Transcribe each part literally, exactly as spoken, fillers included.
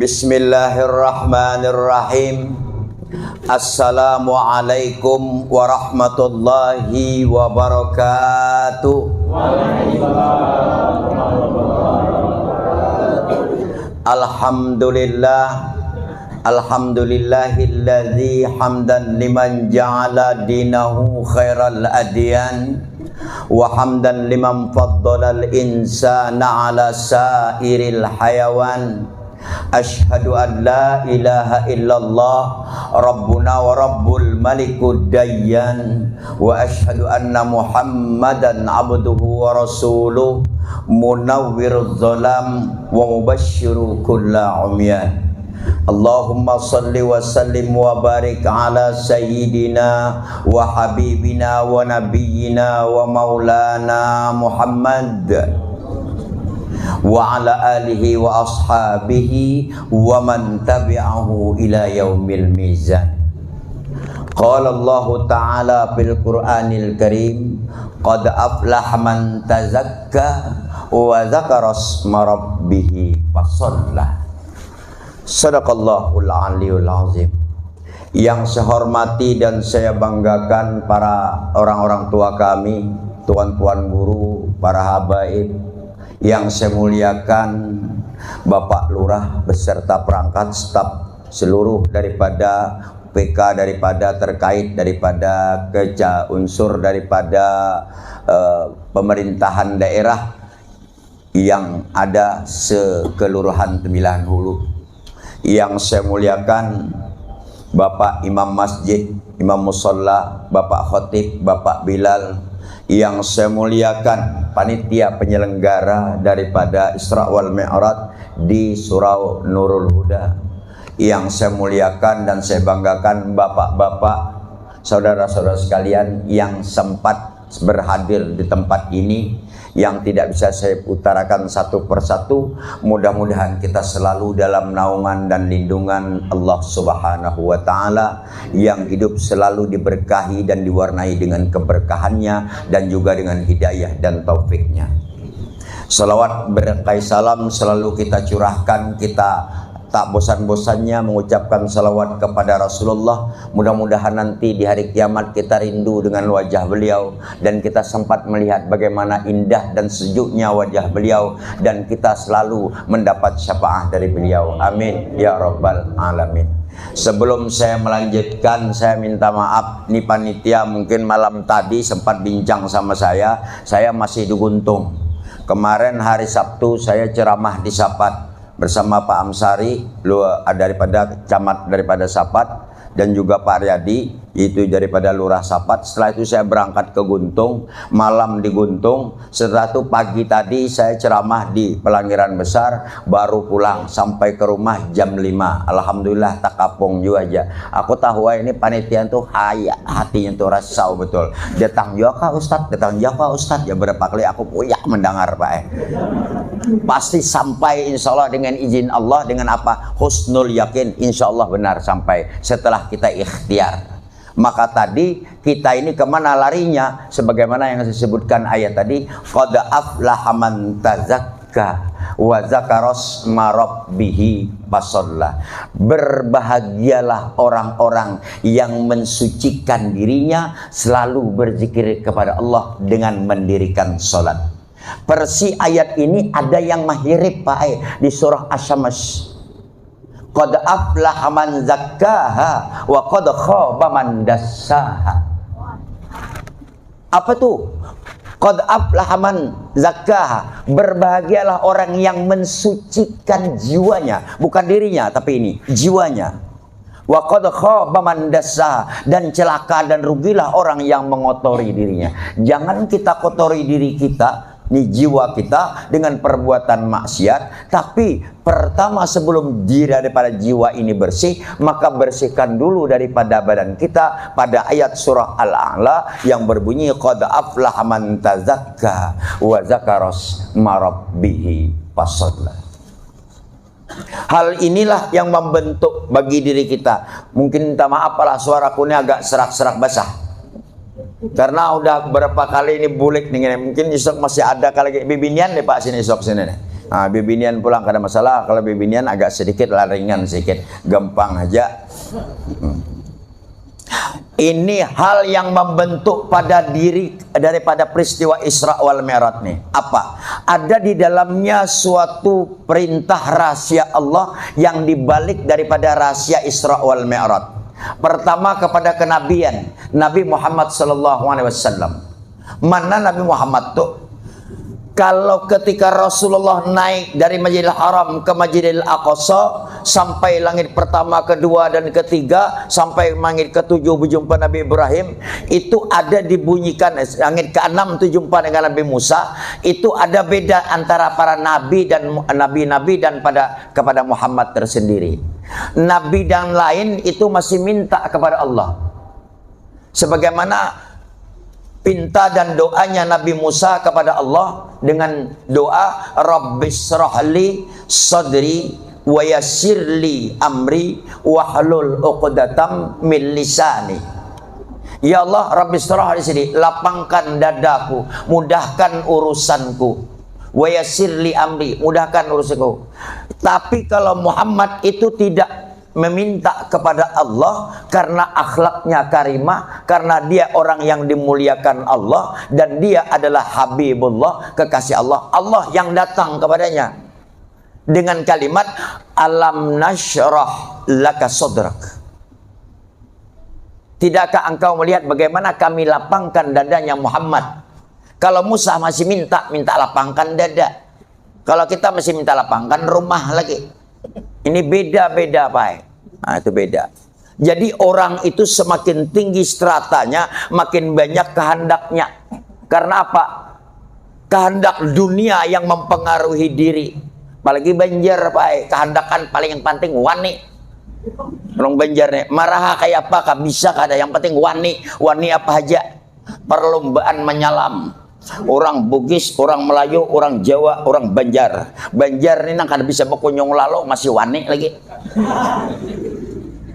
Bismillahirrahmanirrahim. Assalamualaikum warahmatullahi wabarakatuh. Alhamdulillah. Alhamdulillahilladzi hamdan liman ja'ala dinahu khairal adyan, wa hamdan liman faddalal insana ala sairil hayawan. Asyhadu an la ilaha illallah rabbuna wa rabbul malikud dayyan, wa asyhadu anna muhammadan abduhu wa rasuluh, munawwirudz dzalam wa mubasysyiru kulla umyan. Allahumma shalli wa sallim wa barik ala sayyidina wa habibina wa nabiyyina wa maulana Muhammad wa ala alihi wa ashabihi wa man tabi'ahu ila yaumil mizan. Qala Allahu ta'ala fil Qur'anil Karim, qad aflaha man tazakka wa dzakara isma rabbih fasalla. Sadaqallahul aliyul azim. Yang saya hormati dan saya banggakan para orang-orang tua kami, tuan-tuan guru, para habaib, yang saya muliakan Bapak Lurah beserta perangkat staf seluruh daripada P K, daripada terkait daripada keca-, unsur daripada, eh, pemerintahan daerah yang ada sekelurahan Tembilahan Hulu. Yang saya muliakan Bapak Imam Masjid, Imam Musola, Bapak Khotib, Bapak Bilal. Yang saya muliakan panitia penyelenggara daripada Isra wal Mi'raj di Surau Nurul Huda. Yang saya muliakan dan saya banggakan bapak-bapak, saudara-saudara sekalian yang sempat berhadir di tempat ini, yang tidak bisa saya utarakan satu persatu. Mudah-mudahan kita selalu dalam naungan dan lindungan Allah Subhanahu wa Ta'ala, yang hidup selalu diberkahi dan diwarnai dengan keberkahannya dan juga dengan hidayah dan taufiknya. Salawat berengkai salam selalu kita curahkan, kita tak bosan-bosannya mengucapkan salawat kepada Rasulullah. Mudah-mudahan nanti di hari kiamat kita rindu dengan wajah beliau dan kita sempat melihat bagaimana indah dan sejuknya wajah beliau dan kita selalu mendapat syafaat dari beliau. Amin ya rabbal alamin. Sebelum saya melanjutkan, saya minta maaf, ni panitia mungkin malam tadi sempat bincang sama saya, saya masih di Guntung. Kemarin hari Sabtu saya ceramah di Sapat bersama Pak Amsari, lu-, daripada camat daripada Sapat, dan juga Pak Riyadi, itu daripada Lurah Sapat. Setelah itu saya berangkat ke Guntung, malam di Guntung. Setelah itu pagi tadi saya ceramah di Pelangiran Besar, baru pulang sampai ke rumah jam lima. Alhamdulillah, takapung jua aja. Aku tahu, ah, ini panitia tuh haya, hatinya tuh rasau betul. Datang jua kah Ustadz, datang jua kah Ustadz. Ya, berapa kali aku kuyak mendengar, Pak, eh. Pasti sampai, insya Allah, dengan izin Allah. Dengan apa? Husnul yakin, insya Allah benar sampai setelah kita ikhtiar. Maka tadi kita ini kemana larinya? Sebagaimana yang saya sebutkan ayat tadi, qad aflaha man tazakka wa dzakara isma rabbih fasalla. Berbahagialah orang-orang yang mensucikan dirinya, selalu berzikir kepada Allah dengan mendirikan salat. Persi ayat ini ada yang mahirip, Pak, eh, di surah Asy-Syams. Qad aflaha man zakkaha wa qad khaba man dassaha. Apa tuh? Qad aflaha man zakkaha. Berbahagialah orang yang mensucikan jiwanya, bukan dirinya, tapi ini jiwanya. Wa qad khaba man dassaha, dan celaka dan rugilah orang yang mengotori dirinya. Jangan kita kotori diri kita, nih, jiwa kita dengan perbuatan maksiat, tapi pertama sebelum diri daripada jiwa ini bersih, maka bersihkan dulu daripada badan kita pada ayat surah Al-A'la yang berbunyi qad aflaha man tazakka wa dzakara isma rabbih fasalla. Hal inilah yang membentuk bagi diri kita. Mungkin minta maaf lah suaraku ini agak serak-serak basah. Karena udah berapa kali ini bulik nih, mungkin isok masih ada kali lagi bibinian nih Pak sini isok sini nih. Nah, bibinian pulang kada masalah. Kalau bibinian agak sedikit lah, ringan sedikit, gampang aja. Hmm. Ini hal yang membentuk pada diri daripada peristiwa Isra wal Mi'raj nih. Apa? Ada di dalamnya suatu perintah rahasia Allah yang dibalik daripada rahasia Isra wal Mi'raj. Pertama, kepada kenabian Nabi Muhammad sallallahu alaihi wasallam. Mana Nabi Muhammad tuh? Kalau ketika Rasulullah naik dari Masjidil Haram ke Masjidil Aqsa, sampai langit pertama, kedua, dan ketiga, sampai langit ketujuh berjumpa Nabi Ibrahim, itu ada dibunyikan, langit keenam itu jumpa dengan Nabi Musa, itu ada beda antara para nabi dan nabi-nabi dan pada kepada Muhammad tersendiri. Nabi dan lain itu masih minta kepada Allah. Sebagaimana pinta dan doanya Nabi Musa kepada Allah dengan doa, "Rabbisyrahli sadri wa yassirli amri wahlul uqdatam min lisani." Ya Allah, Rabbisyrahli sadri, lapangkan dadaku, mudahkan urusanku. Wa yassirli amri, mudahkan urusanku. Tapi kalau Muhammad itu tidak meminta kepada Allah karena akhlaknya karimah, karena dia orang yang dimuliakan Allah, dan dia adalah Habibullah, kekasih Allah. Allah yang datang kepadanya dengan kalimat, "Alam nasyrah laka sodrak." Tidakkah engkau melihat bagaimana kami lapangkan dadanya Muhammad? Kalau Musa masih minta, minta lapangkan dada. Kalau kita masih minta lapangkan rumah lagi. Ini beda-beda, Pak. Nah, itu beda. Jadi orang itu semakin tinggi stratanya, makin banyak kehendaknya. Karena apa? Kehendak dunia yang mempengaruhi diri. Apalagi Banjar, Pak. Kehendakan paling yang penting wani. Orang Banjar nih, maraha kayak apa, kah bisa kada, yang penting wani. Wani apa aja. Perlombaan menyalam. Orang Bugis, orang Melayu, orang Jawa, orang Banjar. Banjar ni nang kada bisa bakunyung lalu masih wani lagi.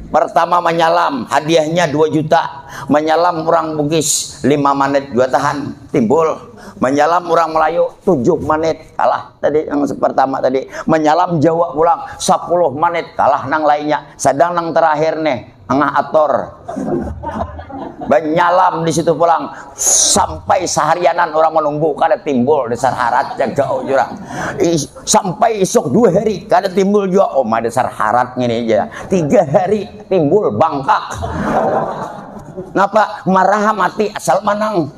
Pertama menyalam, hadiahnya dua juta. Menyalam orang Bugis, lima menit jua tahan, timbul. Menyalam orang Melayu, tujuh menit, kalah tadi yang pertama tadi. Menyalam Jawa pulang, sepuluh menit, kalah nang lainnya. Sedang nang terakhir nih, angah ator. Banyalam di situ pulang sampai seharianan orang menunggu, kada timbul, dasar harat, jaga jurang. Is-, sampai isuk dua hari kada timbul jua, oh, dasar harat ngini aja. Tiga hari timbul bangkak. Napa? Maraha mati asal manang.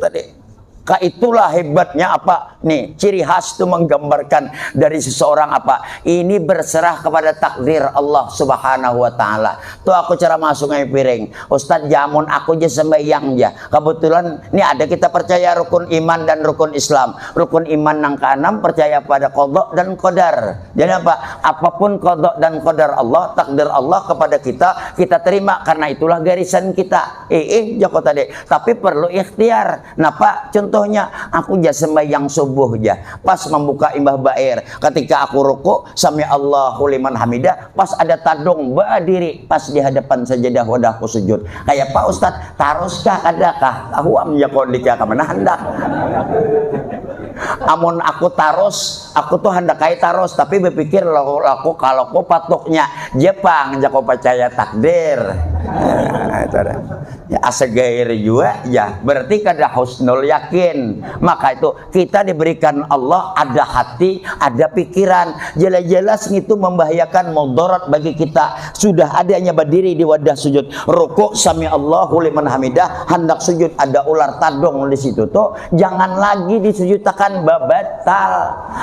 Tadi. Ka itulah hebatnya apa? Nih, ciri khas tu menggambarkan dari seseorang apa? Ini berserah kepada takdir Allah Subhanahu wa Ta'ala. Tuh aku ceramah Sungai Piring. Ustadz, jamun aku ja sembahyang ja. Kebetulan, nih ada kita percaya rukun iman dan rukun Islam. Rukun iman nang keenam percaya pada qadha dan qadar. Jadi apa? Apapun qadha dan qadar Allah, takdir Allah kepada kita, kita terima karena itulah garisan kita. Eh, eh, jako tadi. Tapi perlu ikhtiar. Napa contohnya? Aku ja sembahyang subuh ja. Pas membuka imbah bair. Ketika aku ruku, sami Allahu liman hamidah, pas ada tadung badiri pas di hadapan sajadah wadahku sujud. Kayak apa, Ustaz? Tarus kah kada kah? Tahu am jako dikira ka mana handak. Amun aku tarus, aku tuh handak kai tarus, tapi berpikir laku, laku kalau aku patuknya Jepang, jako percaya takdir. Nah, itu ada. Ya, asa gair jua, ya. Berarti kada husnul yakin. Maka itu, kita diberikan Allah ada hati, ada pikiran. Jelas-jelas ngitu membahayakan, mudarat bagi kita. Sudah adanya berdiri di wadah sujud. Ruku, sami Allahu liman hamidah, handak sujud, ada ular tadung di situ tuh. Jangan lagi disujutakan, babatal.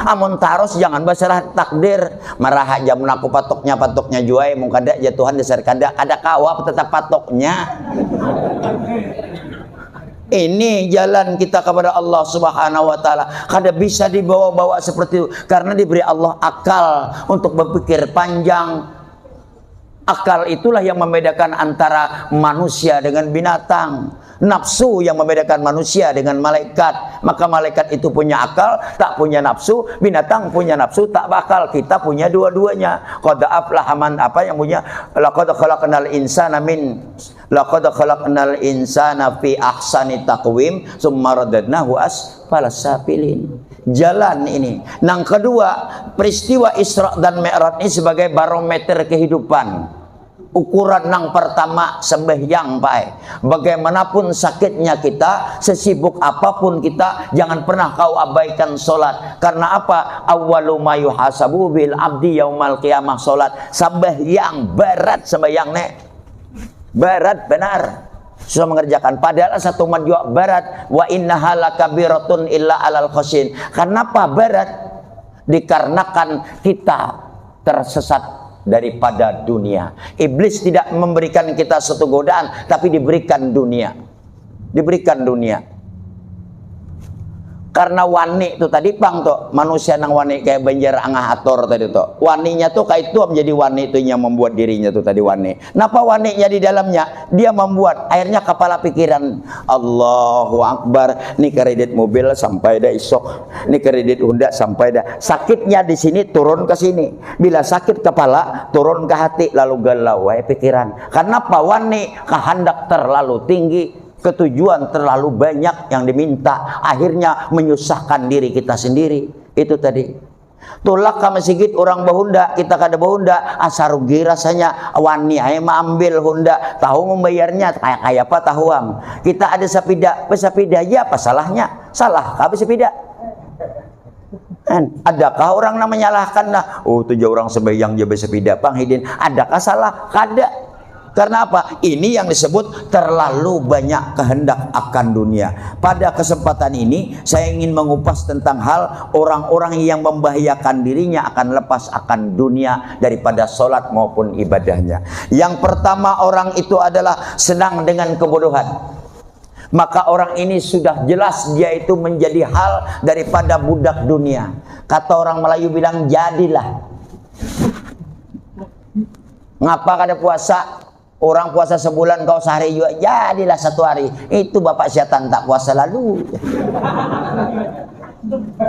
Amun tarus, jangan basarah takdir. Maraha jamun aku patuknya, patuknya jua ai, mun kada ja Tuhan dasar kada, kada kawa tetap patuknya. Ini jalan kita kepada Allah Subhanahu wa Ta'ala. Kada bisa dibawa-bawa seperti itu. Karena diberi Allah akal untuk berpikir panjang. Akal itulah yang membedakan antara manusia dengan binatang. Nafsu yang membedakan manusia dengan malaikat. Maka malaikat itu punya akal, tak punya nafsu. Binatang punya nafsu, tak berakal. Kita punya dua-duanya. Qad aflaha man, apa yang punya? Laqad khalaqnal insana min, laqad khalaqnal insana fi ahsani taqwim, tsumma radadnahu asfalas safilin. Jalan ini. Nang kedua, peristiwa Isra dan Mi'raj ini sebagai barometer kehidupan. Ukuran nang pertama, sembahyang, Pak, eh. Bagaimanapun sakitnya kita, sesibuk apapun kita, jangan pernah kau abaikan salat. Karena apa? Awwalu ma yuhasabu bil abdi yaumal qiyamah salat. Sembahyang, berat sembahyang, nek. Berat benar. Susah mengerjakan. Padahal satu mat jua berat. Wa innaha lakabiratun illa alal khasyin. Kenapa berat? Dikarenakan kita tersesat daripada dunia. Iblis tidak memberikan kita satu godaan, tapi diberikan dunia. Diberikan dunia. Karena wani tu tadi pang tu, manusia nang wani kayak Banjar Angah Ator tadi tu. Waninya tu kayak itu menjadi wani tu yang membuat dirinya tu tadi wani. Napa waninya di dalamnya? Dia membuat, akhirnya kepala pikiran, "Allahu Akbar, ni kredit mobil sampai dah isok, ni kredit Honda sampai dah." Sakitnya di sini turun ke sini. Bila sakit kepala, turun ke hati, lalu galau wae pikiran. Karena apa? Wani, kehendak terlalu tinggi, ketujuan terlalu banyak yang diminta, akhirnya menyusahkan diri kita sendiri. Itu tadi. Tulak ka masigit urang bahunda, kita kada bahunda, asa rugi rasanya, wani ai maambil hunda, tahu membayarnya, kaya, kaya apa tahu am. Kita ada sapida, besapida aja apa salahnya? Salah kah besapida? Kan, adakah orang nang menyalahkan lah? Oh, tu ja orang sembahyang ja besapida pang hidin. Adakah salah? Kada. Karena apa? Ini yang disebut terlalu banyak kehendak akan dunia. Pada kesempatan ini, saya ingin mengupas tentang hal orang-orang yang membahayakan dirinya akan lepas akan dunia daripada sholat maupun ibadahnya. Yang pertama, orang itu adalah senang dengan kebodohan. Maka orang ini sudah jelas dia itu menjadi hal daripada budak dunia. Kata orang Melayu bilang, "Jadilah." Ngapa kada puasa? Orang puasa sebulan, kau sehari jua, jadilah satu hari. Itu bapak setan tak puasa lalu.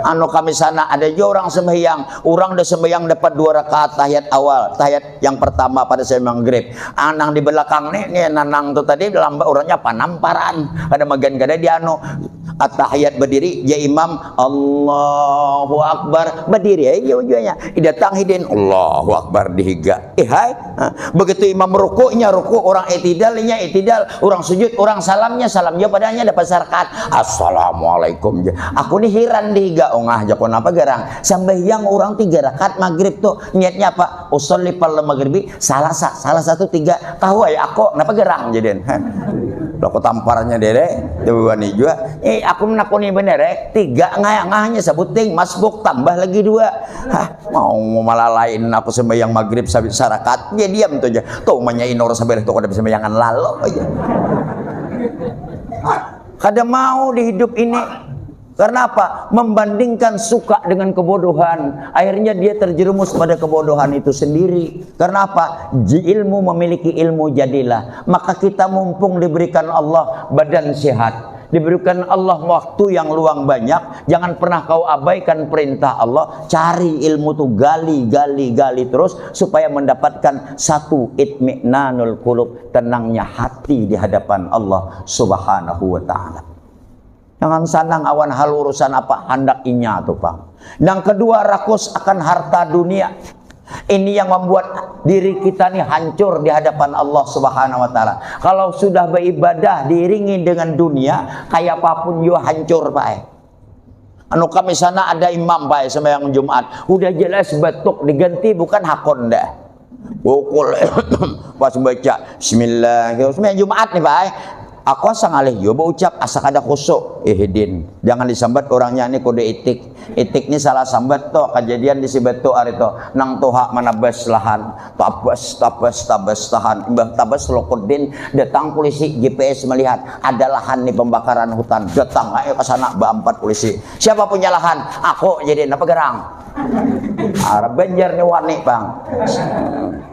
Anu, kami sana ada jua orang sembahyang. Orang dah sembahyang dapat dua rakaat tahiyat awal, tahiyat yang pertama pada saya maghrib. Anang di belakang ni, ni nanang tu tadi lambat, urangnya panamparan. Kada magan kada dianu. Atahiyat berdiri, ja imam, Allahu Akbar. Berdiri aja ujungnya. Datang hidin, Allahu Akbar dihiga. Eh, hai. Ha. Begitu imam rukuknya rukuk, orang itidalnya itidal, orang sujud, orang salamnya salam. Ja padanya dapat sarakat. Assalamualaikum. Ja. Aku ni hiran dihiga, ongah jako napa garang. Sambahyang orang tiga rakaat maghrib tu. Niatnya apa? Usolli fardal maghribi, salah sa-, salah satu tiga. Tahu ai aku, napa garang jadian? Hah? Loko tamparnya dere, tu wani jua. Eh, aku menakuni bener, eh. Tiga ngaya, ngahanya sabuting, masbuk, tambah lagi dua. Hah, mau, mau malalain aku sembahyang maghrib sabi-, sarakat. Ya diam tu aja. Tuh, manya inor sabareh tu kada bisa sembayangan lalo aja. Kada mau di hidup ini. Karena apa? Membandingkan suka dengan kebodohan. Akhirnya dia terjerumus pada kebodohan itu sendiri. Karena apa? Ji-, ilmu memiliki ilmu jadilah. Maka kita mumpung diberikan Allah badan sehat, diberikan Allah waktu yang luang banyak, jangan pernah kau abaikan perintah Allah. Cari ilmu tu, gali, gali, gali terus supaya mendapatkan satu itmi'nanul qulub, tenangnya hati di hadapan Allah Subhanahu wa Ta'ala. Jangan sanang awan hal urusan apa handak inya tu pang. Nang kedua, rakus akan harta dunia. Ini yang membuat diri kita ni hancur di hadapan Allah Subhanahu wa Ta'ala. Kalau sudah beribadah diiringi dengan dunia, kaya apapun jua hancur, Pak, eh. Anu, kami sana ada imam, Pak, eh, sembahyang Jumat. Udah jelas batuk diganti, bukan hakon dah. Bukul. Pas baca, Bismillahirrahmanirrahim. Jumat nih, Pak, eh. Aku asa ngalih jua baucap, asa kada khusyuk. Eh, Din, jangan disambat orangnya ni kode itik. Itik ni salah sambat tuh, kejadian di Sibetu hari tuh. Nang tuha manabas lahan. Tabas, tabas, tabas, tahan. Imbah tabas, Lokudin, datang polisi, G P S melihat. Ada lahan ni pembakaran hutan. Datang aja ke sana, baampat polisi. Siapa punya lahan? Aku, jadi napa garang? Arab Banjar ni wani, Bang.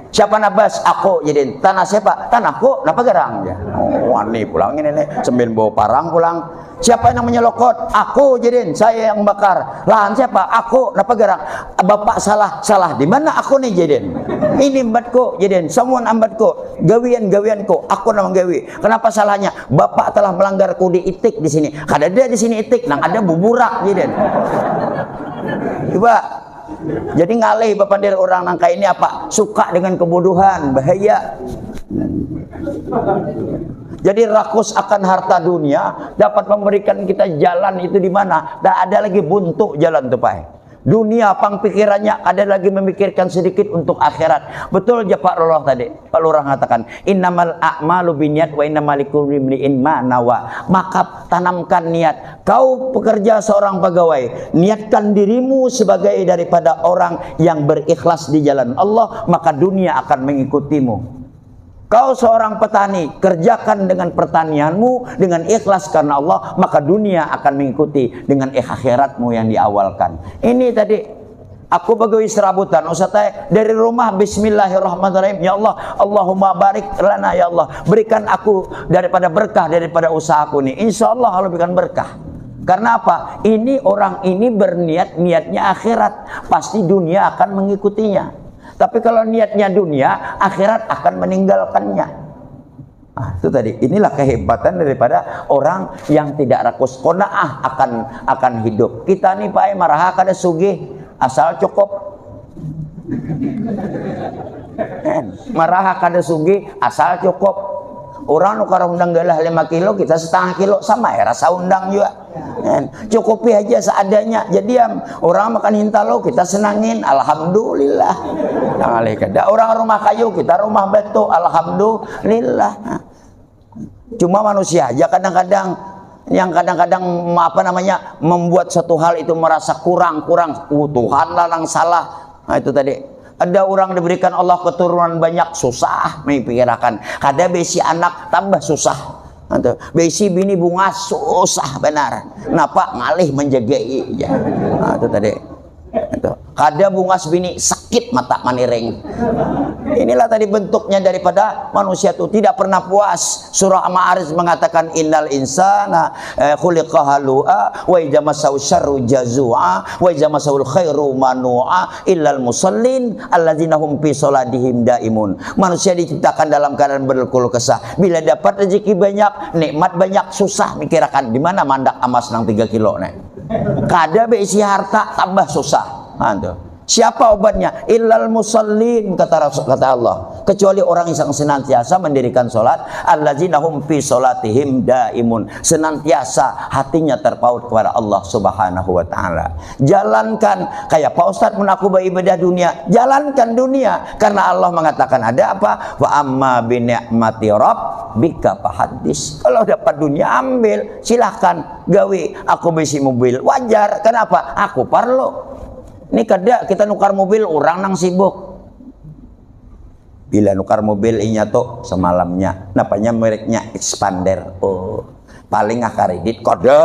Siapa nabas? Aku, jadin. Tanah siapa? Tanahku. Napa garang? Ya. Oh, wani pulang ini nih. Sembin bawa parang pulang. Siapa yang menyelokot? Aku, jadin. Saya yang bakar. Lahan siapa? Aku. Napa garang? Bapak salah. Salah di mana aku nih, jadin? Ini ambatku, jadin. Semua ambatku. Gawian-gawianku. Aku nang gawi. Kenapa salahnya? Bapak telah melanggar kode etik di sini. Kada ada di sini etik, nang ada buburak, jadin. Coba. Jadi ngalih bapandir orang nang kayak ini apa? Suka dengan kebodohan, bahaya. Jadi rakus akan harta dunia dapat memberikan kita jalan itu di mana? Tak ada lagi buntu jalan tu, Pak. Dunia pang pikirannya, ada lagi memikirkan sedikit untuk akhirat. Betul je Pak Lurah tadi. Pak Lurah mengatakan, "Innamal a'malu biniat wa innama likulli imri'in ma nawa." Maka tanamkan niat. Kau pekerja seorang pegawai, niatkan dirimu sebagai daripada orang yang berikhlas di jalan Allah, maka dunia akan mengikutimu. Kau seorang petani, kerjakan dengan pertanianmu dengan ikhlas karena Allah, maka dunia akan mengikuti dengan akhiratmu yang diawalkan. Ini tadi aku bagi serabutan, Ustaz, eh, dari rumah, "Bismillahirrahmanirrahim. Ya Allah, Allahumma barik lana, ya Allah. Berikan aku daripada berkah daripada usahaku nih." Insya Allah Allah berikan berkah. Karena apa? Ini orang ini berniat, niatnya akhirat. Pasti dunia akan mengikutinya. Tapi kalau niatnya dunia, akhirat akan meninggalkannya. Nah, itu tadi. Inilah kehebatan daripada orang yang tidak rakus qanaah akan, akan hidup. Kita nih, Pak, eh, maraha kada sugih, asal cukup. Kan? Maraha kada sugih, asal cukup. Orang nukar undang galah lima kilo, kita setengah kilo, sama ya rasa undang juga. Kan? Cukupi aja seadanya. Jadi, am, orang makan hintalo, kita senangin, alhamdulillah. Tangalih kada. Orang rumah kayu, kita rumah batu, alhamdulillah. Nah, cuma manusia aja kadang-kadang yang kadang-kadang, apa namanya, membuat satu hal itu merasa kurang-kurang. Uh, Tuhan lah nang salah. Nah, itu tadi. Ada orang diberikan Allah keturunan banyak, susah memikirakan. Kada besi anak, tambah susah. Nah, tu. Besi bini bungas, susah benar. Napa? Ngalih menjagai. Ya. Nah, itu tadi. Itu. Kada bungas bini, sakit mata maniring. Inilah tadi bentuknya daripada manusia tu tidak pernah puas. Surah Al-Ma'arij mengatakan, "Innal insana, eh, khuliqa halu'a, wa idza massahu syarru jazu'a, wa idza massahul khairu manu'a, illal musallin, alladzina hum fi sholatihim daimun." Manusia diciptakan dalam keadaan berkeluh kesah. Bila dapat rezeki banyak, nikmat banyak, susah mikirakan di mana mandak amas nang tiga kilo nih. Kada beisi harta, tambah susah. Ha, tu. Siapa obatnya? Illal musallin, kata Rasul, kata Allah. Kecuali orang yang senantiasa mendirikan sholat, alladzina hum fi sholatihim daimun. Senantiasa hatinya terpaut kepada Allah Subhanahu wa Ta'ala. Jalankan, kayak Pak Ustadz, mun aku beribadah dunia, jalankan dunia. Karena Allah mengatakan ada apa? Wa amma bi ni'mati rabbika fahaddis. Kalau dapat dunia, ambil, silahkan. Gawi, aku bisi mobil, wajar. Kenapa? Aku parlu. Ini kada kita nukar mobil orang nang sibuk. Bila nukar mobil inya tu semalamnya, napanya mereknya Expander. Oh, paling ah kredit, kada.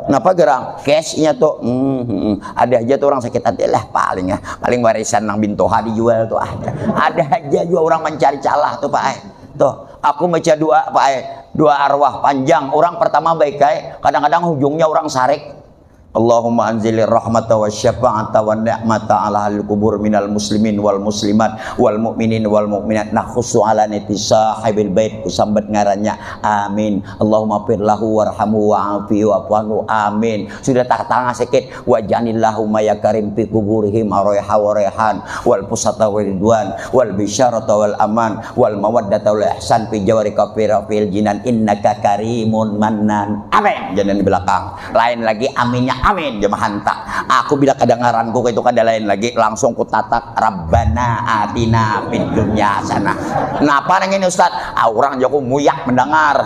Napa gerang? Cash inya tu. Hmm, hmm. Ada aja tu orang sakit hati lah paling ah. Paling warisan nang bintoha dijual tu ada. Ada aja juga orang mencari calah tu, Pak ai. Tuh, aku baca doa, Pak ai. Doa arwah panjang. Orang pertama baik ai. Kadang-kadang hujungnya orang sarik. Allahumma anzilir rahmata wa syafa'ata wa ni'mata ala ahli kubur minal muslimin wal muslimat wal mu'minin wal mu'minat, nakhussu ala niti sahibil bait, kusambat ngarannya. Amin. Allahumma fir lahu warhamhu wa'afihi wa'fu anhu. Amin. Sudah tak tangah sikit. Wa janillahumma ya karim fi kuburihim araiha wa raihan wal pusata wa ridwan wal bisyarata wal aman wal mawaddata wal ihsan fi jawari kafira fil jinan innaka karimun mannan. Amin. Jangan di belakang. Lain lagi aminnya, amin, jemaah hantak. Aku bila kadangaranku itu kada lain lagi, langsung kutatak, "Rabbana atina fid dunya hasanah." Napa nang ini, Ustaz? Ah, orang jago muyak mendengar.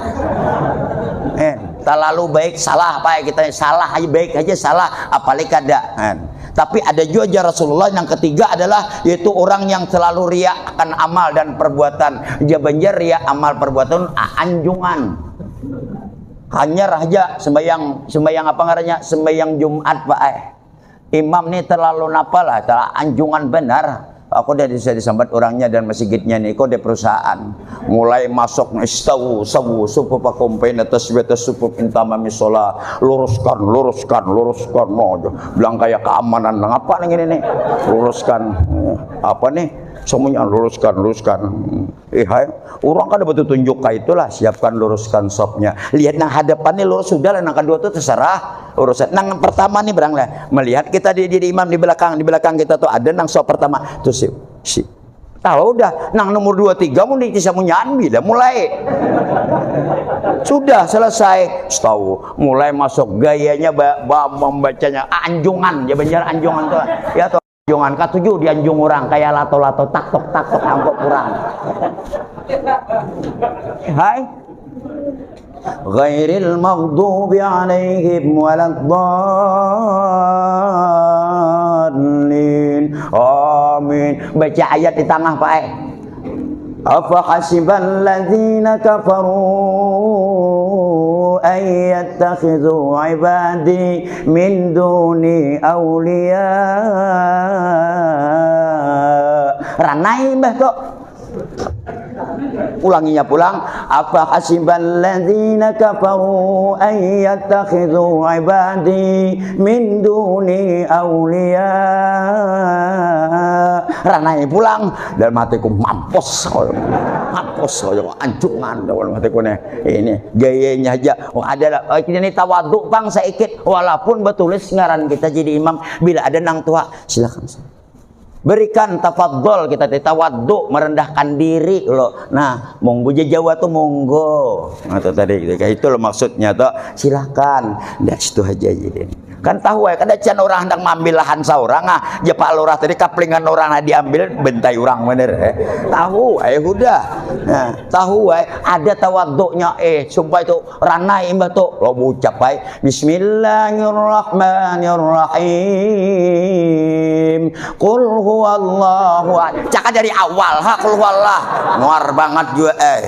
Eh, terlalu baik salah, apa ya kita salah aja, baik aja salah, apalagi kada. Kan? Tapi ada juga aja Rasulullah yang ketiga adalah yaitu orang yang selalu ria akan amal dan perbuatan. Dia banjar ria amal perbuatan, ah, anjungan. Hanyar aja sembahyang, sembahyang apa ngarannya? Sembahyang Jumat, Pak ai. Imam ni terlalu napa lah, terlalu anjungan benar. Aku dah bisa disambat orangnya dan masigitnya nih, kok di perusahaan. Mulai masuk nih, stawu, sawu, supup aku umpain atas beta supup intama misola. Luruskan, luruskan, luruskan. No, bilang kayak keamanan. Ngapa nih ini nih? Luruskan. Apa nih? Semuanya luruskan, luruskan. Eh, hai. Orang kada betul tunjuk kayak itulah. Siapkan, luruskan sopnya. Lihat nang hadapan nih lurus, sudah lah. Nang kedua tuh terserah urusan. Nang pertama nih, berang lah. Melihat kita di, di, di imam di belakang, di belakang kita tuh ada nang sop pertama. Tuh si, si. Tahu dah, nang nomor dua tiga mau nih samunyaan bila mulai. Sudah selesai, tahu. Mulai masuk gayanya ba, ba, membacanya anjungan, ya, banjar anjungan tuh. Ya tuh, anjungan katuju dianjung orang kayak lato-lato, taktok-taktok angkok kurang. Hai. Ghairil maghdubi alaihim waladdallin. Amin. Baca ayat di tengah, Pak, eh. Afa hasibal ladzina kafaru an yattakhidhu ibadi min duni awliya. Ranai mbah tu. Ulanginya pulang, afa hasibal ladzina kafaru an yattakhidhu ibadi min duni awliya. Ranai pulang, dalam hatiku, mampus, mampus, anjungan dalam hatiku nih. Ini gayanya aja. Oh, ada lah. Oh, ini tawaduk pang saikit, walaupun betulis ngaran kita jadi imam. Bila ada nang tua, silakan. Berikan tafadhol kita teh, tawaduk, merendahkan diri lo. Nah, monggo ja Jawa tuh monggo. Nah, itu tadi kayak itu lo maksudnya tuh. Silakan. Dah situ aja jadi. Kan tahu ya, kada can orang hendak mengambil lahan seorang ah. Ja Pak Lurah tadi kaplingan orang nah diambil, bentai orang bener eh. Tahu eh udah. Nah, tahu eh ada tawaduknya eh, sumpah itu ranai imbah tuh. Lo ucap ai, Bismillahirrahmanirrahim. Qul huwallahu ahad. Caka dari awal ha, qul huwallah. Muar bangat jua ai.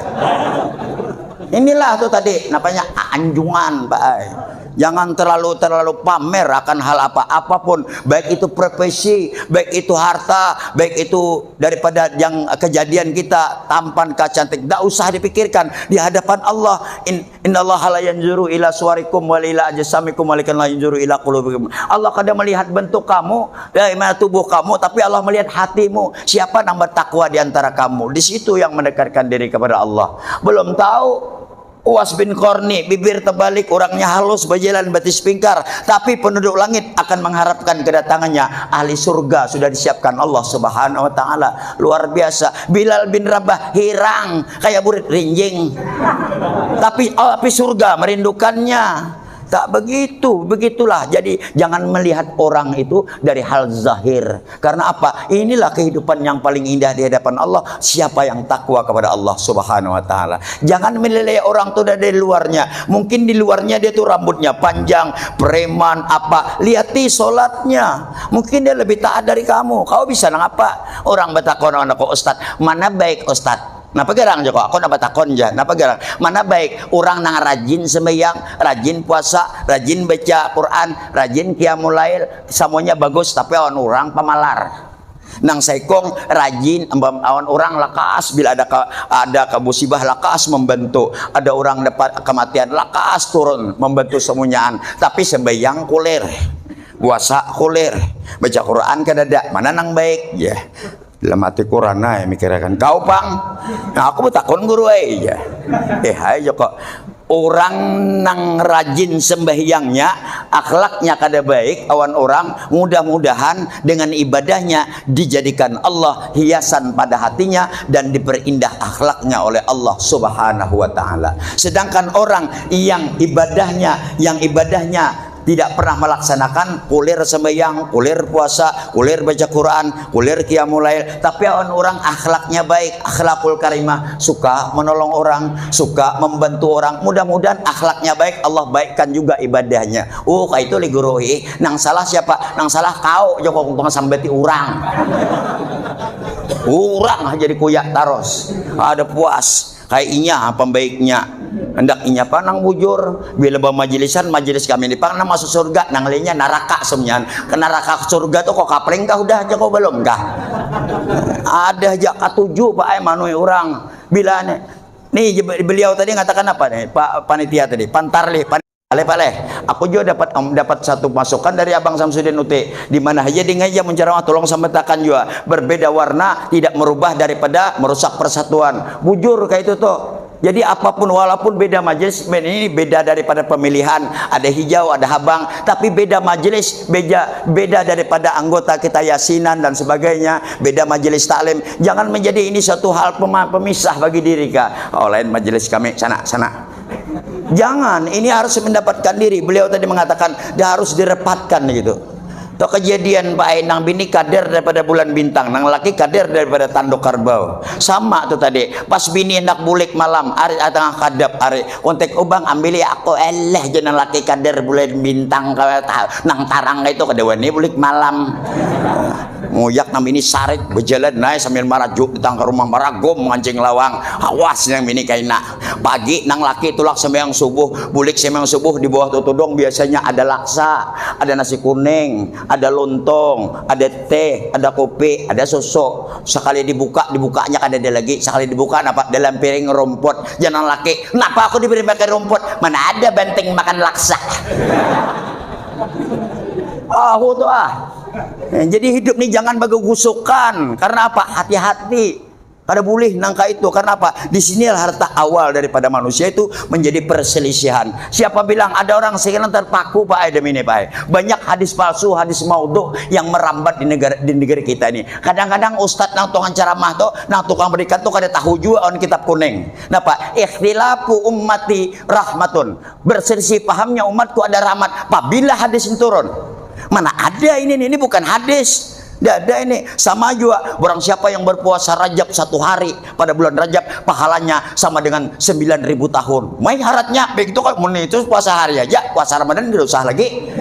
Inilah tuh tadi namanya anjungan, Pak ai. Jangan terlalu terlalu pamer akan hal apa-apapun, baik itu profesi, baik itu harta, baik itu daripada yang kejadian kita tampan kah cantik, tidak usah dipikirkan di hadapan Allah. In, innallaha la yanzuru ila suwarikum wa ila ajsamikum, walakin la yanzuru ila qulubikum. Allah kada melihat bentuk kamu, ya, tubuh kamu, tapi Allah melihat hatimu. Siapa yang bertakwa di antara kamu? Di situ yang mendekatkan diri kepada Allah. Belum tahu. Uwas bin Qarni, bibir terbalik, orangnya halus, berjalan batis pingkar, tapi penduduk langit akan mengharapkan kedatangannya. Ahli surga sudah disiapkan Allah Subhanahu wa Ta'ala. Luar biasa. Bilal bin Rabah hirang kayak burit rinjing. Tapi api surga merindukannya. Tak begitu, begitulah. Jadi jangan melihat orang itu dari hal zahir. Karena apa? Inilah kehidupan yang paling indah di hadapan Allah. Siapa yang takwa kepada Allah Subhanahu wa Ta'ala? Jangan menilai orang tuh dari luarnya. Mungkin di luarnya dia tuh rambutnya panjang, preman, apa. Lihati sholatnya. Mungkin dia lebih taat dari kamu. Kau bisa nangapa? Orang bertakwa nang kok, Ustadz, mana baik Ustadz? Napa garang ja kok? Aku napa takon ja? Napa garang? Mana baik orang nang rajin sembahyang, rajin puasa, rajin baca Quran, rajin qiyamul lail, semuanya bagus, tapi awan orang pamalar. Nang saikung rajin, awan orang lakas, bila ada ka, ada ka musibah lakas membantu, ada orang dapat kematian lakas turun membantu semunyaan, tapi sembahyang kulir, puasa kulir, baca Quran kadada, mana nang baik? Ya. Dalam hati kurana ya mikirakan kau pang. Nah, aku bertakon guru ai ya. Eh, hai joko. Orang nang rajin sembahyangnya, akhlaknya kada baik awan orang, mudah-mudahan dengan ibadahnya dijadikan Allah hiasan pada hatinya dan diperindah akhlaknya oleh Allah Subhanahu wa Ta'ala. Sedangkan orang yang ibadahnya, yang ibadahnya tidak pernah melaksanakan kulir sembahyang, kulir puasa, kulir baca Quran, kulir qiyamul lail, tapi awan orang akhlaknya baik, akhlakul karimah, suka menolong orang, suka membantu orang. Mudah-mudahan akhlaknya baik, Allah baikkan juga ibadahnya. Oh, kayak itu li guru ih. Nang salah siapa? Nang salah kau, joko kau sambati orang. Orang jadi kuyak taros. Ada puas. Kayak inya pembaiknya. Hendak inya pang nang bujur. Bila bamajilisan, majelis kami ni pang nang masuk surga, nang lainnya naraka semuanya. Ke naraka surga tu kau kapling kah udah aja kau belum kah? Ada aja katuju pak ai manui orang. Bila ni, ni beliau tadi ngatakan apa ni, Pak Panitia tadi, pantar lih, pan- Paleh, paleh. Aku juga dapat, em, dapat satu masukan dari Abang Samsudin Uti. Di mana aja dia ngajar menceramah, tolong sampaikan juga. Berbeda warna tidak merubah daripada merusak persatuan. Bujur kayak itu tuh. Jadi apapun, walaupun beda majelis, ini beda daripada pemilihan, ada hijau, ada habang, tapi beda majelis, beda beda daripada anggota kita yasinan dan sebagainya, beda majelis taklim. Jangan menjadi ini suatu hal pema- pemisah bagi diri kah? Oh, lain majelis kami, sana, sana. Jangan, ini harus mendapatkan diri. Beliau tadi mengatakan, dia harus direpatkan gitu. Tuh kejadian Pak ai, nang bini kader daripada bulan bintang, nang laki kader daripada tanduk karbau. Sama tuh tadi, pas bini hendak bulik malam, ari ah, tengah kadap, ari, untik ubang ambili aku eleh je nang laki kader bulan bintang, nang tarang itu kada wani bulik malam. Muyak nang bini sarik, berjalan naik sambil marajuk datang ke rumah, maragum ngancing lawang, awas nang bini kaina. Pagi nang laki tulak sembahyang subuh, bulik sembahyang subuh, di bawah tutudung biasanya ada laksa, ada nasi kuning, ada lontong, ada teh, ada kopi, ada susu. Sekali dibuka, dibukanya kada ada lagi. Sekali dibuka, napa? Dalam piring rumput. Jangan laki, napa aku diberi makan rumput? Mana ada banting makan laksa. Aku tuh ah. Jadi hidup nih jangan bagugusukan. Karena apa? Hati-hati. Kada boleh nangka itu. Karena apa? Di sinilah harta awal daripada manusia itu menjadi perselisihan. Siapa bilang ada orang sekarang terpaku, Pak ai, demi ini, Pak ai. Banyak hadis palsu, hadis maudhu yang merambat di negara di negeri kita ini. Kadang-kadang ustadz nang tukang ceramah tuh, nang tukang pendidikan tuh kada tahu juga on kitab kuning. Napa? Ikhtilafu ummati rahmatun. Berselisih pahamnya umatku ada rahmat. Pabila hadis ini turun. Mana ada ini, ini bukan hadis. Tidak ada ini. Sama juga, barang siapa yang berpuasa Rajab satu hari pada bulan Rajab, pahalanya sama dengan sembilan ribu tahun. Mai haratnya, begitu kok, mun itu puasa hari aja, puasa Ramadan tidak usah lagi.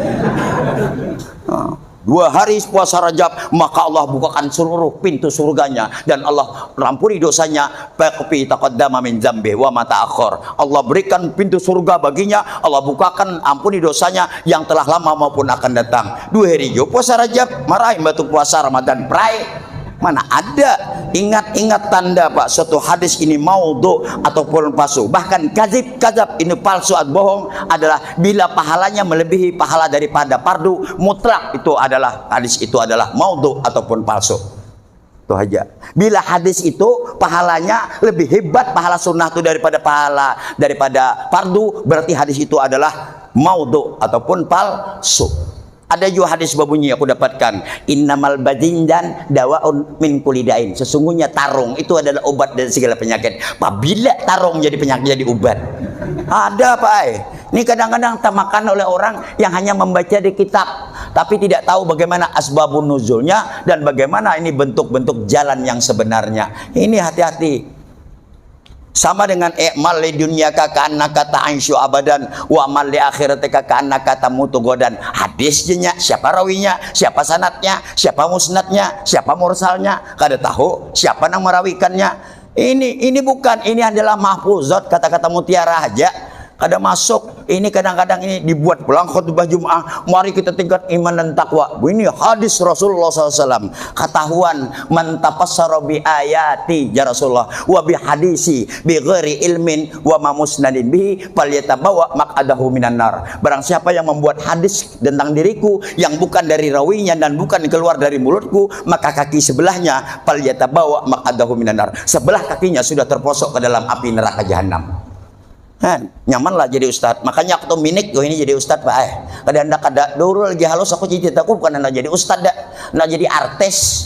Nah, dua hari puasa Rajab, maka Allah bukakan seluruh pintu surganya dan Allah rampuni dosanya, fi taqaddama min zambi wa ma ta'akhkhar. Allah berikan pintu surga baginya, Allah bukakan ampuni dosanya yang telah lama maupun akan datang. Dua hari jo puasa Rajab, marai batu puasa Ramadan, prai. Mana ada ingat-ingat tanda, Pak, suatu hadis ini maudhu ataupun palsu. Bahkan kazib, kazab, ini palsu atau bohong adalah bila pahalanya melebihi pahala daripada fardu mutlak, itu adalah hadis itu adalah maudhu ataupun palsu. Itu aja. Bila hadis itu pahalanya lebih hebat pahala sunnah itu daripada pahala daripada fardu, berarti hadis itu adalah maudhu ataupun palsu. Ada juga hadis berbunyi aku dapatkan, innamal bazinjan dawaun min kulidain. Sesungguhnya tarung itu adalah obat dari segala penyakit. Apabila tarung jadi penyakit, jadi obat. Ada apa ai? Ini kadang-kadang termakan oleh orang yang hanya membaca di kitab, tapi tidak tahu bagaimana asbabun nuzulnya dan bagaimana ini bentuk-bentuk jalan yang sebenarnya. Ini hati-hati. Sama dengan i'mal li dunyaka ka'annaka ta'isyu abadan wa amal li akhiratika ka'annaka tamutu godan. Hadis jenya, siapa rawinya, siapa sanatnya, siapa musnadnya, siapa mursalnya, kada tahu siapa nang merawikannya. Ini ini bukan, ini adalah mahfuzat, kata-kata mutiara aja. Kada masuk. Ini kadang-kadang ini dibuat pulang khutbah Jumat. Mari kita tingkat iman dan takwa. Ini hadis Rasulullah sallallahu alaihi wasallam. Ketahuan, man tafassara bi ayati, ya Rasulullah, wa bi hadisi bi ghairi ilmin wa ma musnadin bihi falyatabawa maq'adahu minan nar. Barang siapa yang membuat hadis tentang diriku yang bukan dari rawinya dan bukan keluar dari mulutku, maka kaki sebelahnya falyatabawa maq'adahu minan nar. Sebelah kakinya sudah terposok ke dalam api neraka jahanam. Kan, nyaman lah jadi ustad. Makanya aku tuh minik gue ini jadi ustad, Pak. Eh, kada hendak kada dulu lagi halus aku cita-citaku bukan hendak jadi ustad dah. Hendak jadi artis.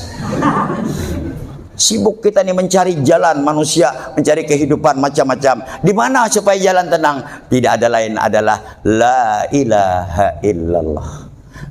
Sibuk kita nih mencari jalan manusia, mencari kehidupan macam-macam. Di mana supaya jalan tenang? Tidak ada lain adalah la ilaha illallah.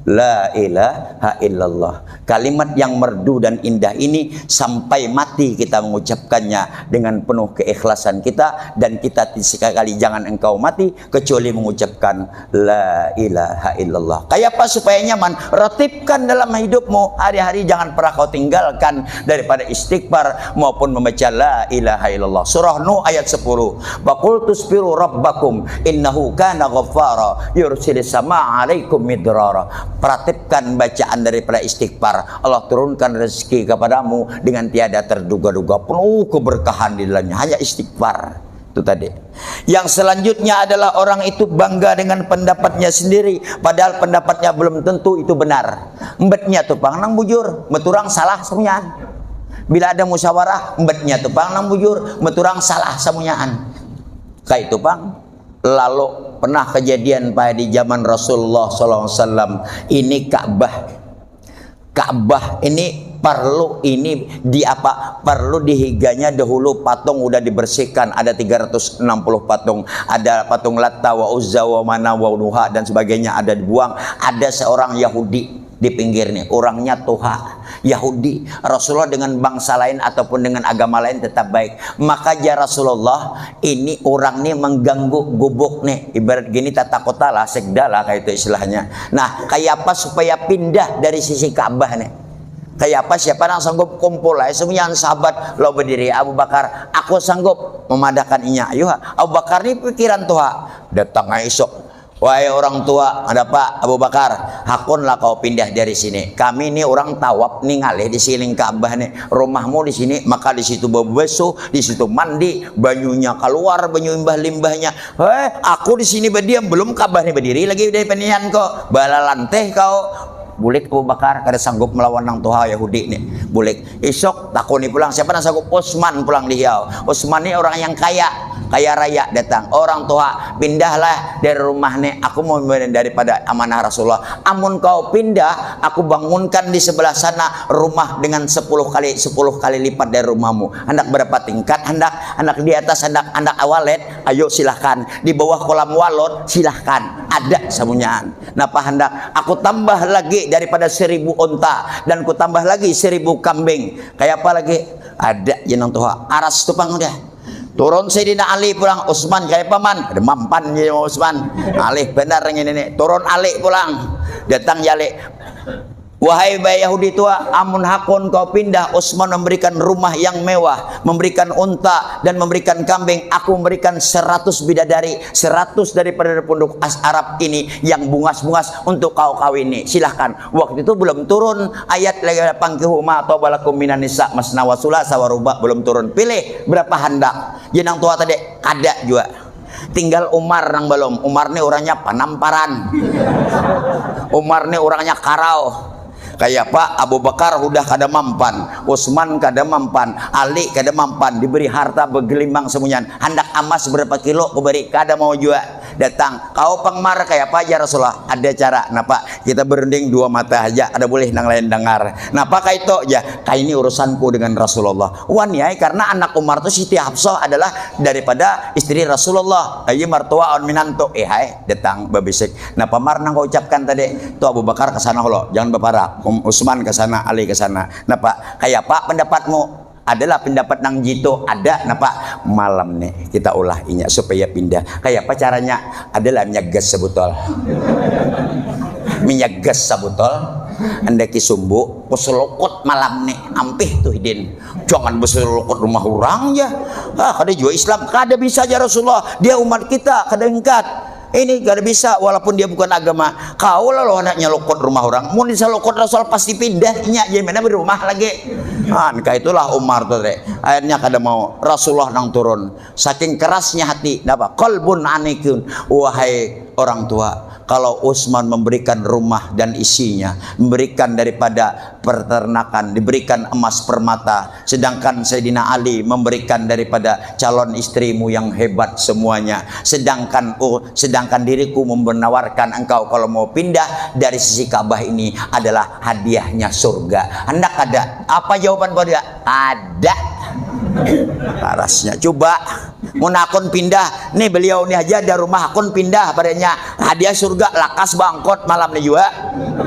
La ilaha illallah. Kalimat yang merdu dan indah ini sampai mati kita mengucapkannya dengan penuh keikhlasan kita, dan kita sekali jangan engkau mati kecuali mengucapkan la ilaha illallah. Kayapa supaya nyaman? Ratibkan dalam hidupmu hari-hari, jangan pernah kau tinggalkan daripada istighfar maupun membaca la ilaha illallah. Surah Nuh ayat sepuluh. Wa qultu astaghfiru rabbakum innahu kana ghaffara yursilis sama alaikum midrara. Peratibkan bacaan daripada istighfar. Allah turunkan rezeki kepadamu dengan tiada terduga-duga, penuh keberkahan di dalamnya. Hanya istighfar. Itu tadi. Yang selanjutnya adalah orang itu bangga dengan pendapatnya sendiri, padahal pendapatnya belum tentu itu benar. Mbetnya tu pang nang bujur, mbet urang salah samunyaan. Bila ada musyawarah, mbetnya tu pang nang bujur, mbet urang salah samunyaan. Kaitu pang. Lalu pernah kejadian, Pak, di zaman Rasulullah sallallahu alaihi wasallam. Ini Ka'bah. Ka'bah ini perlu, ini di apa, perlu dihiganya dahulu, patung udah dibersihkan, ada tiga ratus enam puluh patung, ada patung Latta wa Uzza wa Mana wa Nuha dan sebagainya ada dibuang. Ada seorang Yahudi di pinggir nih, orangnya tuha, Yahudi. Rasulullah dengan bangsa lain ataupun dengan agama lain tetap baik. Maka jar Rasulullah, ini orang nih mengganggu gubuk nih, ibarat gini tata kota lah, sekda lah, kayak itu istilahnya. Nah, kayak apa supaya pindah dari sisi Ka'bah nih? Kayak apa, siapa yang sanggup kumpul aja semuanya sahabat, lo berdiri, Abu Bakar, aku sanggup memadahkan inya. Ayo, Abu Bakar nih pikiran tuha. Datang aja isuk, wahai orang tua, ada apa, Abu Bakar? Hakunlah kau pindah dari sini. Kami ni orang tawaf nih ngalih di siling Ka'bah nih. Rumahmu di sini, maka di situ bebesuh, di situ mandi, banyunya keluar, banyu imbah limbahnya. Heh, aku di sini berdiam, belum Ka'bah nih berdiri lagi dari penian kok. Balalanteh kau. Bulik Abu Bakar, kada sanggup melawan nang tuha Yahudi nih. Bulik. Isuk takuni pulang, siapa nang sanggup? Utsman pulang dihiau. Utsman ni orang yang kaya, kaya raya datang. Orang tuha, pindahlah dari rumah ni, aku mau daripada amanah Rasulullah. Amun kau pindah, aku bangunkan di sebelah sana rumah dengan sepuluh kali, sepuluh kali lipat dari rumahmu. Handak berapa tingkat? Handak, handak di atas, handak, handak awalet? Ayo silahkan. Di bawah kolam walot? Silahkan. Ada samunyaan. Napa handak? Aku tambah lagi daripada seribu unta dan ku tambah lagi seribu kambing. Kayak apa lagi? Ada jenang tuha. Aras tu pang udah. Turun Sayyidina Ali pulang, Utsman, kayak apa man? Ada mampan je Utsman. Alih benar yang ini nih. Turun Ali pulang. Datang ya Ali. Wahai bayi Yahudi tua, amun hakun kau pindah, Utsman memberikan rumah yang mewah, memberikan unta dan memberikan kambing. Aku memberikan seratus bidadari, seratus daripada penduduk Arab ini yang bungas-bungas untuk kau kawini. Silahkan. Waktu itu belum turun ayat lagi, pangkihu ma tobalakum minan nisa masna wa sulasa wa ruba, belum turun. Pilih berapa handak. Jenang tua tadi kada jua. Tinggal Umar nang belum. Umar ni orangnya panamparan. Umar ni orangnya karau. Kayak apa? Abu Bakar hudah kada mampan, Utsman kada mampan, Ali kada mampan, diberi harta begelimbang semuanya, handak amas berapa kilo kuberi, kada mau jua. Datang, kau pang Mar, kayak apa aja Rasulullah? Ada cara, napa? Kita berunding dua mata aja, ada boleh nang lain dengar. Napa kayak itu aja? Kayak ini urusanku dengan Rasulullah. Wani ai, karena anak Umar tuh Siti Hafsah adalah daripada istri Rasulullah. Ayo mertua on minantu. Eh hai, datang babisik. Napa Mar nang kau ucapkan tadi? Tuh Abu Bakar ke sana lo, jangan berparak. Um, Utsman ke sana, Ali ke sana. Napa? Kayak apa pendapatmu? Adalah pendapat nang jitu. Ada napa? Malam nih kita ulah inya supaya pindah. Kayak apa caranya? Adalah minyak gas sebotol. Minyak gas sebotol. Andaki sumbu, kuselukut malam nih. Ampih tuh hidin. Jangan beselukut rumah orang ya. Ah, kada jua Islam. Kada bisa aja Rasulullah. Dia umat kita, kada ingkat. Ini kada bisa, walaupun dia bukan agama. Kau lalu anak nyelukut rumah orang. Mun diselukut Rasul pasti pindah, nya jadi mana berumah lagi. Nah, nikah itulah Umar tuh teh. Akhirnya kada mau, Rasulullah nang turun. Saking kerasnya hati, apa? Qalbun anikun. Wahai orang tua, kalau Utsman memberikan rumah dan isinya, memberikan daripada peternakan, diberikan emas permata, sedangkan Sayyidina Ali memberikan daripada calon istrimu yang hebat semuanya, sedangkan, oh, sedangkan diriku menawarkan engkau kalau mau pindah dari sisi Ka'bah ini adalah hadiahnya surga. Hendak ada? Apa jawaban kau dia? Ada. Parasnya. Coba, mun akun pindah, nih beliau nih aja ada rumah akun pindah padanya. Dia surga lakas bangkot malam ni jua.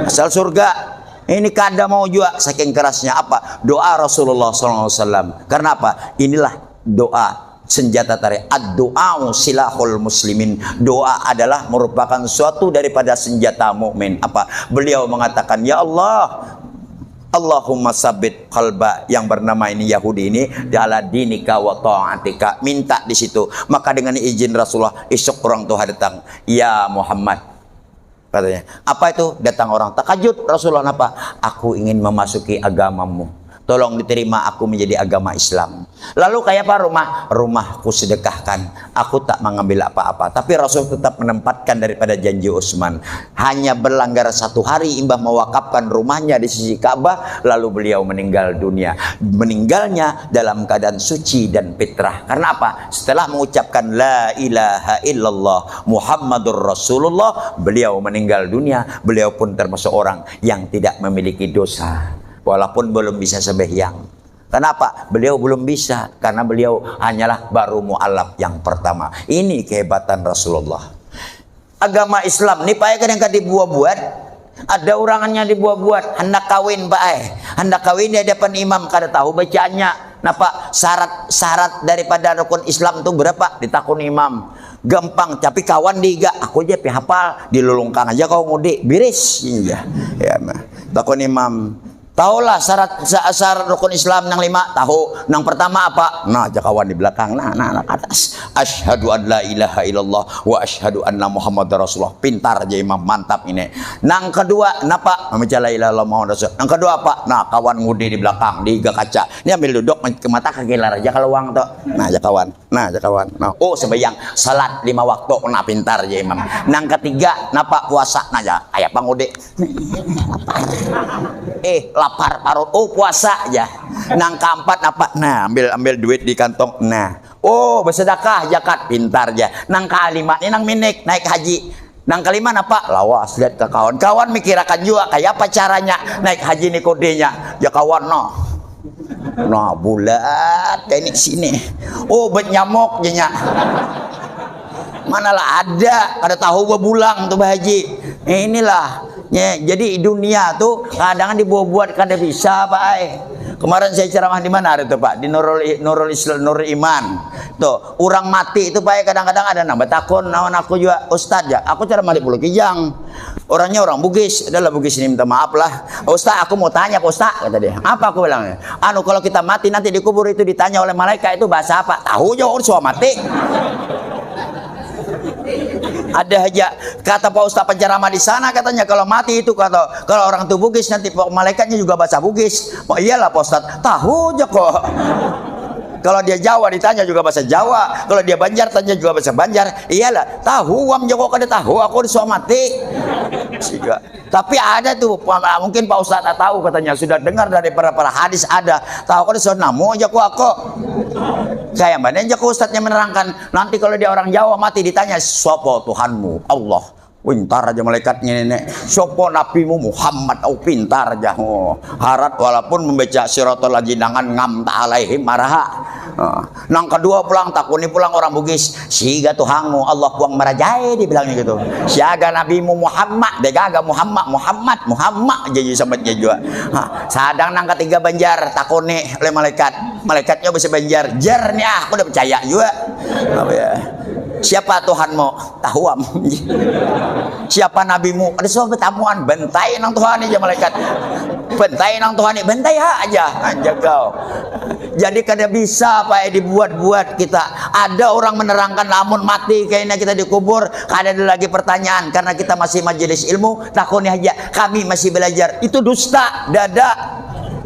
Asal surga. Ini kada mau jua saking kerasnya apa? Doa Rasulullah sallallahu alaihi wasallam. Karena apa? Inilah doa senjata tari. Ad-du'au silahul muslimin. Doa adalah merupakan suatu daripada senjata mukmin. Apa? Beliau mengatakan, "Ya Allah, Allahumma sabit qalba yang bernama ini Yahudi ini ala dinika wa ta'atika." Minta di situ. Maka dengan izin Rasulullah, isuk orang tua datang, "Ya Muhammad," katanya. "Apa itu?" Datang orang, takajut Rasulullah, "Napa?" "Aku ingin memasuki agamamu. Tolong diterima aku menjadi agama Islam." Lalu kayak apa rumah? "Rumahku sedekahkan. Aku tak mengambil apa-apa." Tapi Rasul tetap menempatkan daripada janji Utsman. Hanya berlanggar satu hari imbah mewakafkan rumahnya di sisi Ka'bah, lalu beliau meninggal dunia. Meninggalnya dalam keadaan suci dan fitrah. Karena apa? Setelah mengucapkan la ilaha illallah Muhammadur Rasulullah, beliau meninggal dunia. Beliau pun termasuk orang yang tidak memiliki dosa, walaupun belum bisa sembahyang. Kenapa? Beliau belum bisa, karena beliau hanyalah baru mualaf yang pertama. Ini kehebatan Rasulullah. Agama Islam ni, Pak, ya, kadang kada dibuat-buat. Ada urangannya dibuat-buat, hendak kawin, Pak, eh. Hendak kawin di hadapan imam, kada tahu bacaannya. Napa syarat-syarat daripada rukun Islam tu berapa? Ditakun imam. Gampang, tapi kawan diiga, "Aku ja pi hapal." Dilulungkang aja kau ngudi, biris. Iya. Ya, nah. Takun imam, "Tahulah syarat, sa- syarat rukun Islam nang lima?" "Tahu." "Nang pertama apa?" Nah, ja kawan di belakang. Nah, nah, nah, ke atas. "Asyhadu an la ilaha illallah wa asyhadu anna Muhammadar Rasulullah." Pintar aja imam, mantap ini. "Nang kedua, napa?" Membaca la ilaha illallah Muhammad Rasul. "Nang kedua apa?" Nah, kawan ngudi di belakang, diiga kaca. Ini ambil duduk, ke mata kakilar aja keluang tuh. Nah, ja kawan. Nah, ja kawan. Nah, oh, sembahyang, salat lima waktu. Nah, pintar aja imam. "Nang ketiga, napa?" "Puasa." Nah, ja, kayak apa ngudi? "Eh, lapar parut." "Oh, puasa aja." "Nang keempat napa?" Nah, ambil ambil duit di kantong. Nah, "Oh, bersedekah, zakat." Pintar aja. "Nang kelima ni nang minik, naik haji." "Nang kelima napa?" Lawas lihat ke kawan. Kawan mikirakan juga kayak apa caranya naik haji ni kudinya. Ya kawan, noh. Nah, bulat kayak ini sini. "Oh, obat nyamuk," janya. Manalah ada, kada tahu babulang tu bahaji. Inilah. Ya, jadi dunia tu kadang dibuat-buat kada bisa, Pak ai. Kemarin saya ceramah di mana hari tu, Pak? Di Nurul I- Nurul Islam, Nurul Iman. Tuh, orang mati itu, Pak ai, kadang-kadang ada nang batakun lawan aku juga, "Ustaz, ya, aku ceramah di Pulau Kijang. Orangnya orang Bugis." Adalah Bugis ini, minta maaf lah. "Ustaz, aku mau tanya, Pak Ustaz," kata dia. "Apa?" aku bilang. "Anu, kalau kita mati nanti dikubur itu ditanya oleh malaikat itu bahasa apa?" "Tahu jawab orang suah mati." Ada aja kata Pak Ustaz penceramah di sana, katanya kalau mati itu, kata, kalau orang tu Bugis nanti malaikatnya juga bahasa Bugis. "Oh, iyalah Pak Ustaz, tahu aja kok." Kalau dia Jawa ditanya juga bahasa Jawa, kalau dia Banjar tanya juga bahasa Banjar. Iyalah, tahu uang Jawa kada tahu, aku disuamati. Siga. Tapi ada tuh, mungkin Pak Ustaz tak tahu, katanya sudah dengar dari para para hadis ada. Tahu kada sudah namu aja ku aku. Kayak mana aja ku ustaznya menerangkan. Nanti kalau dia orang Jawa mati ditanya, "Siapa Tuhanmu?" "Allah." Pintar aja malaikatnya ini. "Siapa nabimu?" "Muhammad." Oh, pintar aja. Oh, harat walaupun membaca siratal lagi dengan ngam tak alaihim maraha. Ah. Nang kedua pulang, takuni pulang orang Bugis, "Siga Tuhanmu?" "Allah puang marajai," dibilangnya gitu. "Siaga nabimu?" "Muhammad." Dia gaga Muhammad, Muhammad, Muhammad jadi sambatnya juga. Ha, sadang nang ketiga Banjar, takuni oleh malaikat. Malaikatnya bisa Banjar. "Jar ni ah, aku udah percaya juga." Apa ya? "Siapa Tuhanmu?" "Tahuam." "Siapa nabimu?" "Ada suah betamuan." "Bentai nang Tuhan aja malaikat." "Bentai nang Tuhan ni." "Bentai ha aja." Aja kau. Jadi kada bisa, Pak, dibuat-buat kita. Ada orang menerangkan, lamun mati kayaknya kita dikubur, kada ada lagi pertanyaan karena kita masih majelis ilmu, takuni aja, kami masih belajar. Itu dusta, dada.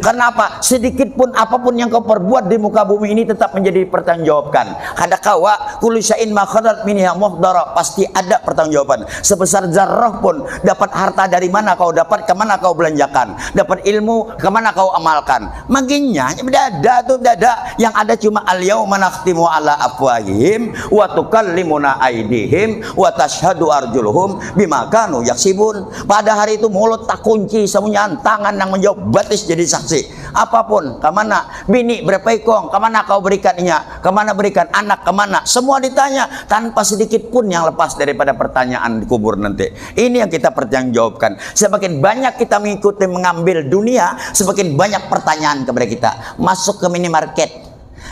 Kenapa? Sedikit pun apapun yang kau perbuat di muka bumi ini tetap menjadi pertanggungjawabkan. Kada kawa, kullu syai'in ma khalat minha muhdara, pasti ada pertanggungjawaban. Sebesar zarrah pun, dapat harta dari mana kau dapat, kemana kau belanjakan, dapat ilmu, kemana kau amalkan. Maginnya, dada tu dada. Yang ada cuma al yauma nakhtimu ala afwahihim wa tukallimuna aidihim wa tashhadu arjuluhum bima kanu yaksibun. Pada hari itu mulut takunci samunyahan, tangan nang menjawab, batis jadi saksi. Apapun, ke mana? Bini berapa ikong? Ke mana kau berikan inya? Ke mana berikan? Anak ke mana? Semua ditanya, tanpa sedikit pun yang lepas daripada pertanyaan di kubur nanti. Ini yang kita pertanggungjawabkan. Semakin banyak kita mengikuti, mengambil dunia, semakin banyak pertanyaan kepada kita. Masuk ke minimarket,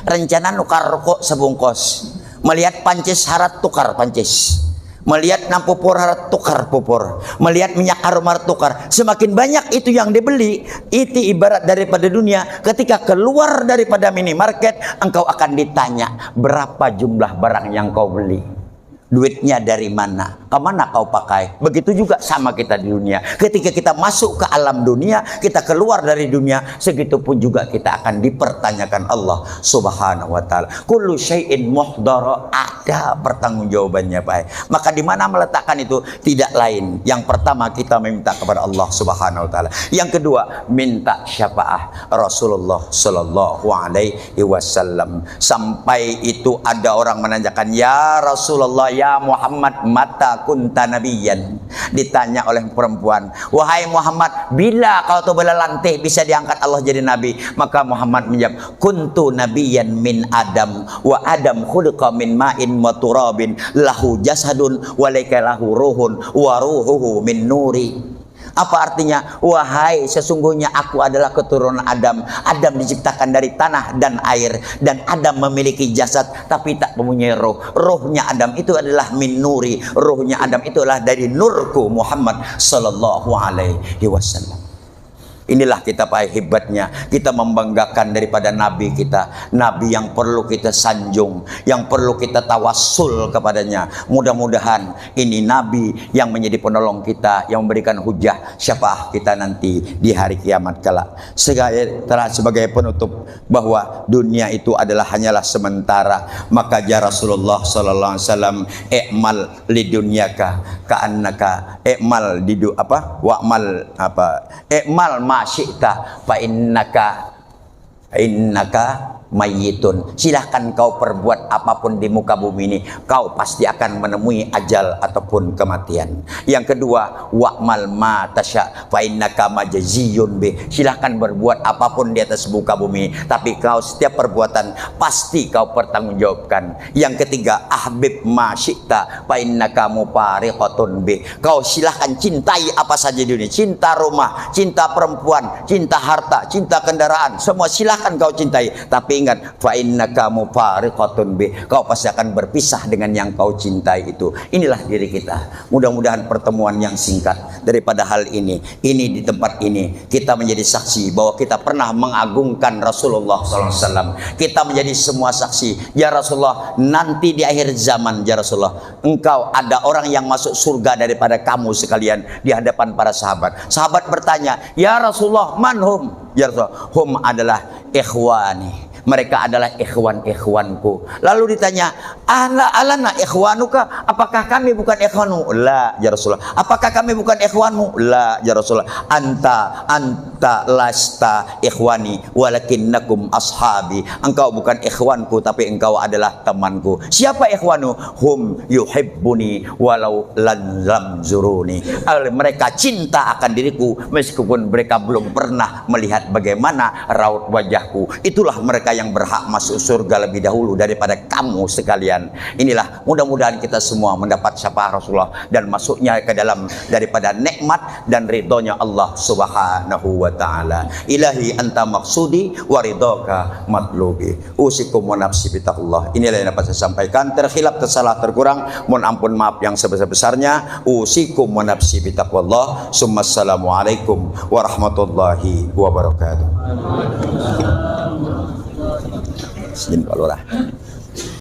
rencana nukar rokok sebungkus. Melihat pancis harat, tukar pancis. Melihat nang pupur harat, tukar pupur. Melihat minyak harum harat, tukar. Semakin banyak itu yang dibeli, itu ibarat daripada dunia. Ketika keluar daripada minimarket, engkau akan ditanya berapa jumlah barang yang kau beli. Duitnya dari mana? Ke mana kau pakai? Begitu juga sama kita di dunia. Ketika kita masuk ke alam dunia, kita keluar dari dunia, segitu pun juga kita akan dipertanyakan Allah Subhanahu wa Ta'ala. Kullu syai'in muhdara, ada pertanggungjawabannya, Pak. Maka di mana meletakkan itu? Tidak lain. Yang pertama, kita meminta kepada Allah Subhanahu wa Ta'ala. Yang kedua, minta syafaat Rasulullah Sallallahu Alaihi Wasallam. Sampai itu ada orang menanyakan, "Ya Rasulullah, ya Muhammad, mata kunta nabiyan?" Ditanya oleh perempuan, "Wahai Muhammad, bila kau tu belalantih bisa diangkat Allah jadi nabi?" Maka Muhammad menjawab, "Kuntu nabiyan min Adam, wa Adam khuliqa min ma'in wa turabin, lahu jasadun wa laika lahu ruhun, wa ruhuhu min nuri." Apa artinya? "Wahai, sesungguhnya aku adalah keturunan Adam. Adam diciptakan dari tanah dan air, dan Adam memiliki jasad tapi tak mempunyai roh. Rohnya Adam itu adalah min nuri, rohnya Adam itu adalah dari nurku Muhammad Sallallahu Alaihi Wasallam." Inilah kita, Pak, hebatnya. Kita membanggakan daripada Nabi kita. Nabi yang perlu kita sanjung, yang perlu kita tawassul kepadanya. Mudah-mudahan ini Nabi yang menjadi penolong kita, yang memberikan hujah syafaat kita nanti di hari kiamat kelak. Sebagai, sebagai penutup, bahwa dunia itu adalah hanyalah sementara. Maka jar Rasulullah Sallallahu Alaihi Wasallam, "I'mal lidunyaka ka'annaka, i'mal didu apa? Wa'mal apa? I'mal ma syi'ta fa innaka, innaka mayyitun." Silahkan kau perbuat apapun di muka bumi ini, kau pasti akan menemui ajal ataupun kematian. Yang kedua, "Wa'mal ma tasya fa innaka majziyun bih." Silahkan berbuat apapun di atas muka bumi, tapi kau, setiap perbuatan pasti kau pertanggungjawabkan. Yang ketiga, "Ahbib ma syi'ta fa innaka mufariqatun bih." Kau silahkan cintai apa saja di dunia, cinta rumah, cinta perempuan, cinta harta, cinta kendaraan, semua silahkan kau cintai. Tapi ingat, "Fa innaka mufariqatun bih." Kau pasti akan berpisah dengan yang kau cintai itu. Inilah diri kita. Mudah-mudahan pertemuan yang singkat daripada hal ini, ini di tempat ini, kita menjadi saksi bahwa kita pernah mengagungkan Rasulullah Sallallahu Alaihi Wasallam. Kita menjadi semua saksi. "Ya Rasulullah, nanti di akhir zaman, ya Rasulullah, engkau, ada orang yang masuk surga daripada kamu sekalian." Di hadapan para sahabat, sahabat bertanya, "Ya Rasulullah, man hum?" "Ya Rasulullah, hum adalah ikhwani. Mereka adalah ikhwan-ikhwanku." Lalu ditanya, "Ala, alana ikhwanuka? Apakah kami bukan ikhwanmu?" "La, ya Rasulullah." "Apakah kami bukan ikhwanmu?" "La, ya Rasulullah." "Anta, anta lasta ikhwani, walakinnakum ashabi." Engkau bukan ikhwanku, tapi engkau adalah temanku. Siapa ikhwanu? "Hum yuhibbuni walau lan lam zuruni." Mereka cinta akan diriku meskipun mereka belum pernah melihat bagaimana raut wajahku. Itulah mereka yang berhak masuk surga lebih dahulu daripada kamu sekalian. Inilah, mudah-mudahan kita semua mendapat syafaat Rasulullah dan masuknya ke dalam daripada nikmat dan ridhonya Allah Subhanahu wa Ta'ala. "Ilahi anta maksudi wa ridhoka matlubi. Usikum wa nafsi bitaqullah." Inilah yang dapat saya sampaikan. Terkhilaf, tersalah, terkurang, mohon ampun, maaf yang sebesar-besarnya. Usikum wa nafsi bitaqwallah. Summa assalamualaikum warahmatullahi wabarakatuh. Izin, Pak Lurah.